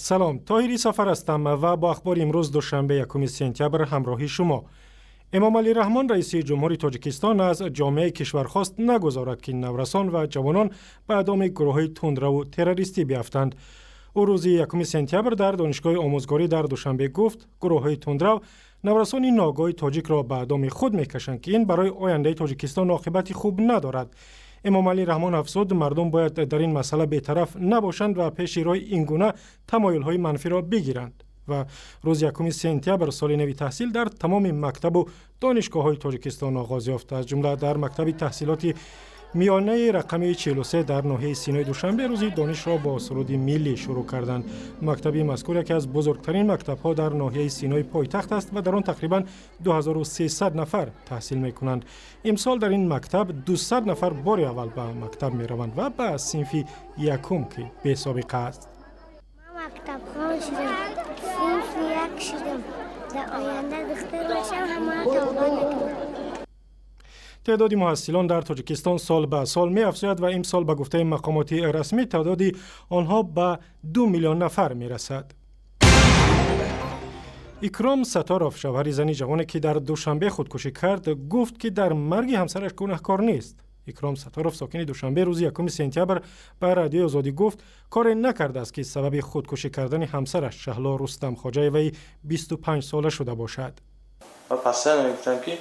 Салом, Тоҳири Сафар ҳастам ва бо ахбори имрӯз, душанбе, 1 сентябр, ҳамроҳи шумо. Эмомалӣ Раҳмон, раиси ҷумҳури Тоҷикистон, аз ҷомеаи кишвар хост, нагузорад, ки наврасон ва ҷавонон ба доми гурӯҳҳои тундраву террористӣ биафтанд. Ӯ рӯзи 1 сентябр дар Донишгоҳи омӯзгорӣ дар Душанбе гуфт, гурӯҳҳои тундрав наврасони ноогоҳи тоҷикро ба доми худ мекашанд, ки ин барои ояндаи Тоҷикистон оқибати хуб надорад. Эмомалӣ Раҳмон афзуд, мардум бояд дар ин масъала бетараф набошанд ва пеши роҳи ин гуна тамоюлҳои манфиро бигиранд. Ва рӯзи 1 сентябр соли нави таҳсил дар тамоми мактабу донишгоҳҳои Тоҷикистон оғоз ёфт. Аз ҷумла дар мактаби таҳсилоти миёнаи рақами 43 дар ноҳияи Синои Душанбе рӯзи донишро бо суруди миллӣ шурӯъ карданд. Мактаби мазкур яке аз бузургтарин мактабҳо дар ноҳияи Синои пойтахт аст ва дар он тақрибан 2300 нафар таҳсил мекунанд. Имсол дар ин мактаб 200 нафар бори аввал ба мактаб мераванд ва ба синфи якум, ки бесобиқа аст. Мактабхон шудам, синфи як шудам. Дар оянда духтур мешавам, ҳамаро табобат мекунам. Теъдоди муҳассилон дар Тоҷикистон сол ба сол меафзояд ва имсол, ба гуфтаи мақомоти расмӣ, теъдоди онҳо ба 2 миллион нафар мерасад. Икром Сатторов, шавҳари зани ҷавоне, ки дар Душанбе худкушӣ кард, гуфт, ки дар марги ҳамсараш гунаҳкор нест. Икром Сатторов, сокини Душанбе, рӯзи 1 сентябр ба Радиои Озодӣ гуфт, коре накардааст, ки сабаби худкушӣ кардани ҳамсараш Шаҳло Рустамхоҷаеваи 25 сола шуда бошад. Мегуфтам, ки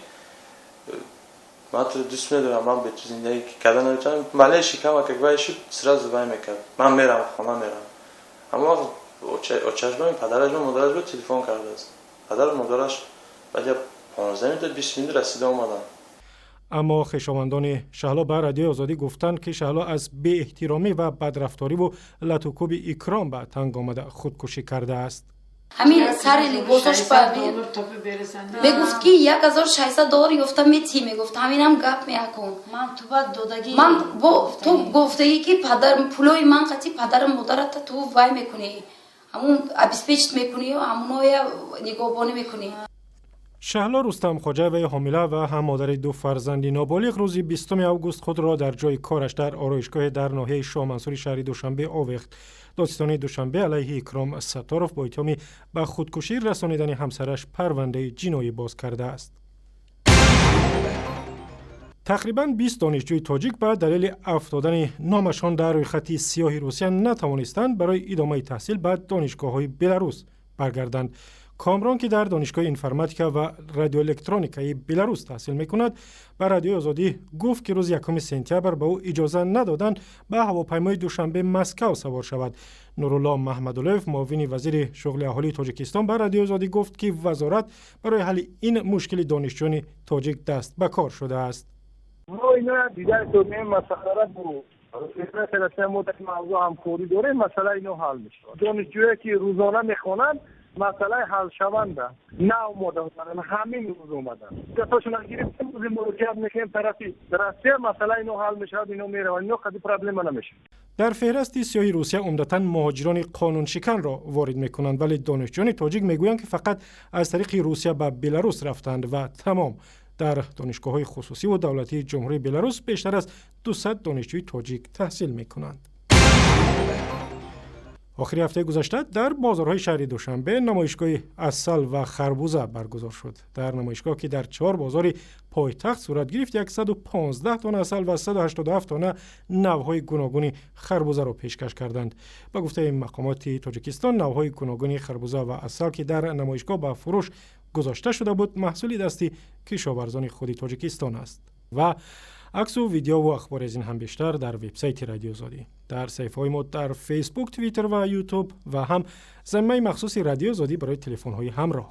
ман туро дӯст медорам, ман бе ту зиндагӣ карда наметавонам. Мале шикама как вай шуд, сразу вай мекард: ман мерам, хона мерам. Ҳамон вақт очаш ба, падараш ба, модараш ба телефон кардааст. Падару модараш баъд я 15 минута, 20 минут расида омаданд. Аммо хешовандони Шаҳло ба Радиои Озодӣ гуфтанд, ки Шаҳло аз беэҳтиромӣ ва бадрафториву латукӯби Икром ба танг омада, худкушӣ кардааст. Ҳамин сари либосош мегуфт, ки 1600 доллар ёфта метӣ, мегуфт. Ҳаминам гап меакун. Ман ту гуфтагӣ, ки пулои ман қати падару модарата ту вай мекунӣ, ҳамун обеспечить мекунӣ, ҳамуноя нигоҳбонӣ мекунӣ. Шаҳло Рустамхоҷаеваи ҳомила ва ҳам модари ду фарзанди ноболиғ рӯзи 20 август худро дар ҷои кораш дар ороишгоҳе дар ноҳияи Шоҳмансури шаҳри Душанбе овехт. Додситонии Душанбе алайҳи Икром Сатторов бо иттиҳоми ба худкушӣ расонидани ҳамсараш парвандаи ҷиноӣ боз кардааст. Тақрибан 20 донишҷӯи тоҷик ба далели афтодани номашон дар рӯйхати сиёҳи Русия натавонистанд барои идомаи таҳсил ба донишгоҳҳои Беларус баргарданд. Комрон, ки дар Донишгоҳи информатика ва радиоэлектроникаи Беларус таҳсил мекунад, ба Радиои Озодӣ гуфт, ки рӯзи 1 сентябр ба ӯ иҷоза надоданд ба ҳавопаймои Душанбе Москав савор шавад. Нурулло Маҳмадуллоев, муовини вазири шуғли аҳолии Тоҷикистон, ба Радиои Озодӣ гуфт, ки вазорат барои ҳалли ин мушкили донишҷӯёни тоҷик даст ба кор шудааст. Мо ина дида истодем, масъалара бо Федератсия, мо дар мавзӯъ ҳамкорӣ дорем, масъала ино ҳал мешавад. Донишҷӯе ки рӯзона мехонанд, масъалаи ҳалшаванда на омода, ҳамин рӯз омаданд, касошона гирифтем, рӯзи муроҷиат мекунем тарафи Россия, масъала ино ҳал мешавад, ино мераванд, ино қади проблема намешавад. Дар феҳрасти сиёҳи Русия умдатан муҳоҷирони қонуншиканро ворид мекунанд, вале донишҷӯёни тоҷик мегӯянд, ки фақат аз тариқи Русия ба Беларус рафтанд ва тамом. Дар донишгоҳҳои хусусиву давлатии Ҷумҳурии Беларус бештар аз 200 донишҷӯи тоҷик таҳсил мекунанд. Охири ҳафтаи гузашта дар бозорҳои шаҳри Душанбе намоишгоҳи асал ва харбуза баргузор шуд. Дар намоишгоҳ, ки дар чор бозори пойтахт сурат гирифт, 115 тонна асал ва 187 тонна навъҳои гуногуни харбузаро пешкаш карданд. Ба гуфтаи мақомоти Тоҷикистон, навъҳои гуногуни харбуза ва асал, ки дар намоишгоҳ ба фурӯш гузошта шуда буд, маҳсули дасти кишоварзони худи Тоҷикистон аст. Ва аксу видеову ахбори аз ин ҳам бештар дар вебсайти Радиои Озодӣ, дар саҳифаҳои мо дар Фейсбук, Твиттер ва Ютуб ва ҳам замимаи махсуси Радиои Озодӣ барои телефонҳои ҳамроҳ.